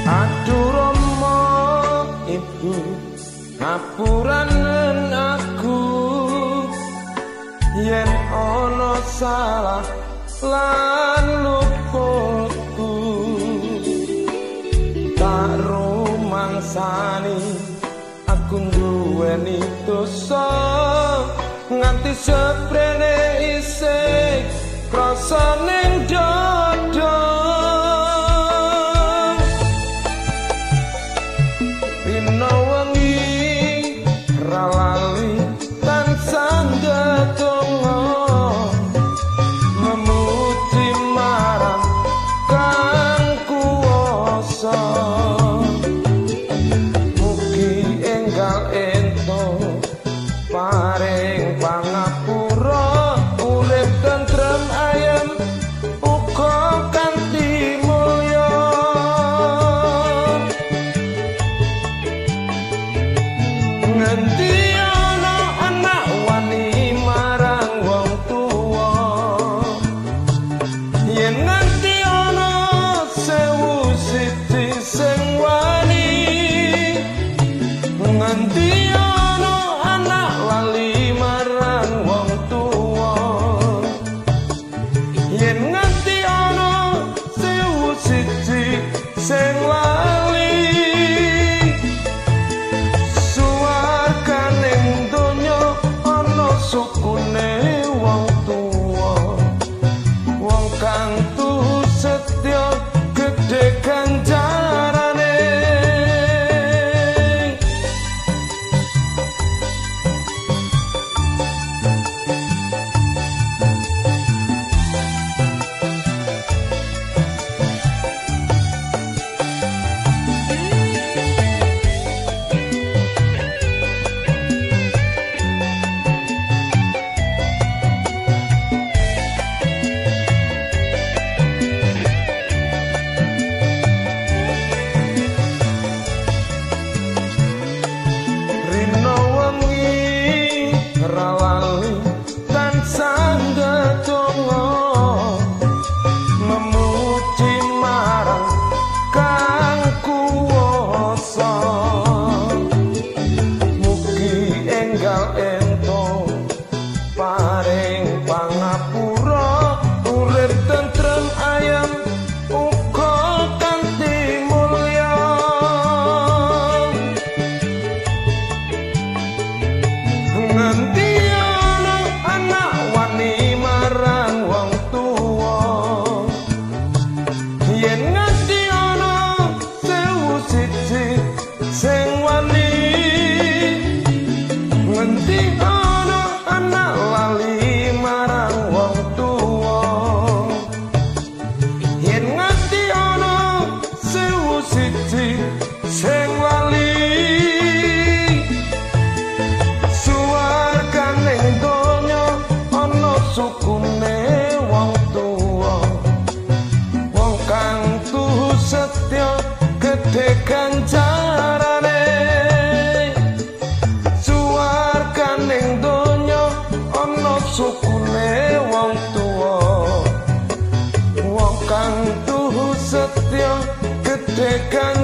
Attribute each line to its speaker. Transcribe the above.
Speaker 1: Aduh Rama ibu, ngapuranen aku yen ana salah lan luputku. Tak rumangsani aku nduweni dosa, nganti seprene isih krasa ning dada. Rino wengi ra lali tansah ndedonga memuji marang Kang Kuwasa. Mugi enggal entuk paring pangapura, urip tentrem ayem uga kanthi mulya. Ngendi ana anak wani marang wong tuwa, yen nganti ana 1001 sing wani. Ngendi ana anak lali marang wong tuwa, yen nganti ana 1001 sing lali. Suwarganing donya ana sukune wong tuwa, wong kang tuhu setya gedhe ganjarane. Rino wengi ra lali tansah ndedonga memuji marang Kang Kuwasa. Mugi enggal entuk paring pangapura, urip tentrem ayem uga kanthi mulya. Ngendi ana anak wani marang wong tuwa, yen nganti ana 1001 sing wani. Ngendi ana anak lali marang wong tuwa, yen nganti ana 1001 sing lali. Suwarganing donya ana sukune wong tuwa, wong kang tuhu setya gedhe ganjarane. Suwarganing donya ana sukune wong tuwa, wong kang tuhu setya gedhe ganjarane.